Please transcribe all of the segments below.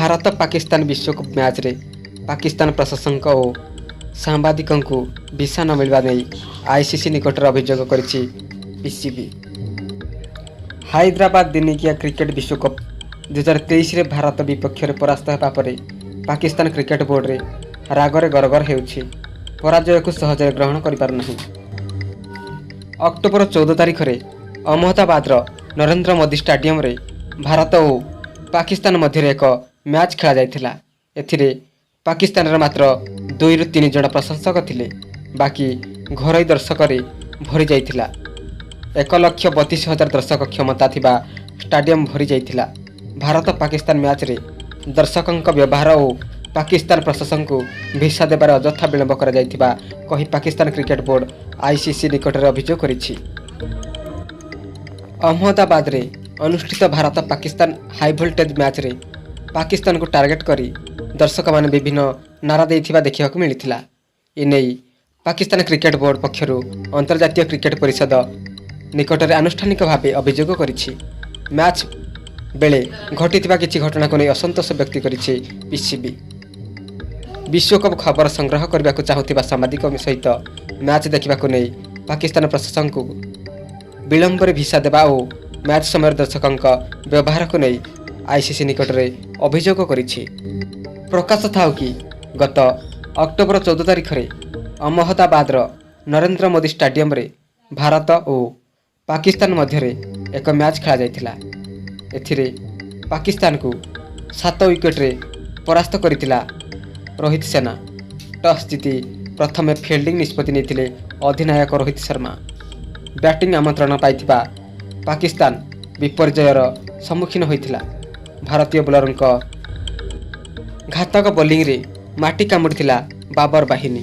ଭାରତ ପାକିସ୍ତାନ ବିଶ୍ୱକପ୍ ମ୍ୟାଚ୍ରେ ପାକିସ୍ତାନ ପ୍ରଶଂସକ ଓ ସାମ୍ବାଦିକଙ୍କୁ ଭିସା ନ ମିଳିବା ନେଇ ଆଇସିସି ନିକଟରେ ଅଭିଯୋଗ କରିଛି ପିସିବି। ହାଇଦ୍ରାବାଦ, ଦିନିକିଆ କ୍ରିକେଟ ବିଶ୍ୱକପ୍ 2023ରେ ଭାରତ ବିପକ୍ଷରେ ପରାସ୍ତ ହେବା ପରେ ପାକିସ୍ତାନ କ୍ରିକେଟ ବୋର୍ଡରେ ରାଗରେ ଗରଗର ହେଉଛି। ପରାଜୟକୁ ସହଜରେ ଗ୍ରହଣ କରିପାରୁନାହିଁ। ଅକ୍ଟୋବର 14 ତାରିଖରେ ଅହମ୍ମଦାବାଦର ନରେନ୍ଦ୍ର ମୋଦି ଷ୍ଟାଡିୟମରେ ଭାରତ ଓ ପାକିସ୍ତାନ ମଧ୍ୟରେ ଏକ ମ୍ୟାଚ୍ ଖେଳାଯାଇଥିଲା। ଏଥିରେ ପାକିସ୍ତାନର ମାତ୍ର ଦୁଇରୁ ତିନି ଜଣ ପ୍ରଶଂସକ ଥିଲେ। ବାକି ଘରୋଇ ଦର୍ଶକରେ ଭରି ଯାଇଥିଲା। 1,32,000 ଦର୍ଶକ କ୍ଷମତା ଥିବା ଷ୍ଟାଡିୟମ ଭରି ଯାଇଥିଲା। ଭାରତ ପାକିସ୍ତାନ ମ୍ୟାଚ୍ରେ ଦର୍ଶକଙ୍କ ବ୍ୟବହାର ଓ ପାକିସ୍ତାନ ପ୍ରଶଂସକଙ୍କୁ ଭିସା ଦେବାରେ ଅଯଥା ବିଳମ୍ବ କରାଯାଇଥିବା କହି ପାକିସ୍ତାନ କ୍ରିକେଟ ବୋର୍ଡ ଆଇସିସି ନିକଟରେ ଅଭିଯୋଗ କରିଛି। ଅହମ୍ମଦାବାଦରେ ଅନୁଷ୍ଠିତ ଭାରତ ପାକିସ୍ତାନ ହାଇଭୋଲ୍ଟେଜ୍ ମ୍ୟାଚ୍ରେ ପାକିସ୍ତାନକୁ ଟାର୍ଗେଟ କରି ଦର୍ଶକମାନେ ବିଭିନ୍ନ ନାରା ଦେଇଥିବା ଦେଖିବାକୁ ମିଳିଥିଲା। ଏନେଇ ପାକିସ୍ତାନ କ୍ରିକେଟ ବୋର୍ଡ ପକ୍ଷରୁ ଅନ୍ତର୍ଜାତୀୟ କ୍ରିକେଟ ପରିଷଦ ନିକଟରେ ଆନୁଷ୍ଠାନିକ ଭାବେ ଅଭିଯୋଗ କରିଛି। ମ୍ୟାଚ୍ ବେଳେ ଘଟିଥିବା କିଛି ଘଟଣାକୁ ନେଇ ଅସନ୍ତୋଷ ବ୍ୟକ୍ତ କରିଛି ପିସିବି। ବିଶ୍ୱକପ୍ ଖବର ସଂଗ୍ରହ କରିବାକୁ ଚାହୁଁଥିବା ସାମ୍ବାଦିକଙ୍କ ସହିତ ମ୍ୟାଚ୍ ଦେଖିବାକୁ ନେଇ ପାକିସ୍ତାନ ପ୍ରଶଂସକଙ୍କୁ ବିଳମ୍ବରେ ଭିସା ଦେବା ଓ ମ୍ୟାଚ୍ ସମୟରେ ଦର୍ଶକଙ୍କ ବ୍ୟବହାରକୁ ନେଇ ଆଇସିସି ନିକଟରେ ଅଭିଯୋଗ କରିଛି। ପ୍ରକାଶ ଥାଉ କି, ଗତ ଅକ୍ଟୋବର 14 ତାରିଖରେ ଅହମ୍ମଦାବାଦର ନରେନ୍ଦ୍ର ମୋଦି ଷ୍ଟାଡିୟମରେ ଭାରତ ଓ ପାକିସ୍ତାନ ମଧ୍ୟରେ ଏକ ମ୍ୟାଚ୍ ଖେଳାଯାଇଥିଲା। ଏଥିରେ ପାକିସ୍ତାନକୁ 7 ୱିକେଟରେ ପରାସ୍ତ କରିଥିଲା ରୋହିତ ସେନା। ଟସ୍ ଜିତି ପ୍ରଥମେ ଫିଲ୍ଡିଂ ନିଷ୍ପତ୍ତି ନେଇଥିଲେ ଅଧିନାୟକ ରୋହିତ ଶର୍ମା। ବ୍ୟାଟିଂ ଆମନ୍ତ୍ରଣ ପାଇଥିବା ପାକିସ୍ତାନ ବିପର୍ଯ୍ୟୟର ସମ୍ମୁଖୀନ ହୋଇଥିଲା। ଭାରତୀୟ ବୋଲରଙ୍କ ଘାତକ ବୋଲିଂରେ ମାଟି କାମୁଡ଼ିଥିଲା ବାବର ବାହିନୀ।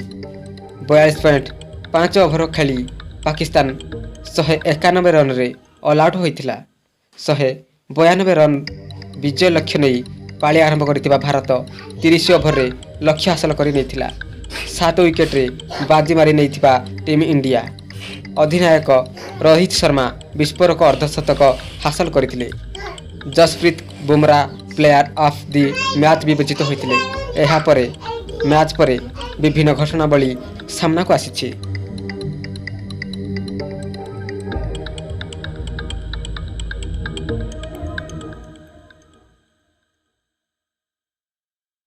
42.5 ଓଭର ଖେଳି ପାକିସ୍ତାନ 191 ରନରେ ଅଲ୍ ଆଉଟ୍ ହୋଇଥିଲା। 192 ରନ୍ ବିଜୟ ଲକ୍ଷ୍ୟ ନେଇ ପାଳି ଆରମ୍ଭ କରିଥିବା ଭାରତ 30 ଓଭରରେ ଲକ୍ଷ୍ୟ ହାସଲ କରି ନେଇଥିଲା। 7 ୱିକେଟରେ ବାଜି ମାରି ନେଇଥିବା ଟିମ୍ ଇଣ୍ଡିଆ। ଅଧିନାୟକ ରୋହିତ ଶର୍ମା ବିସ୍ଫୋରକ ଅର୍ଦ୍ଧଶତକ ହାସଲ କରିଥିଲେ। Jasprit Bumrah player of the match ବିବେଚିତ ହୋଇଥିଲେ। ଏହାପରେ ମ୍ୟାଚ୍ ପରେ ବିଭିନ୍ନ ଘଟଣାବଳୀ ସାମ୍ନାକୁ ଆସିଛି।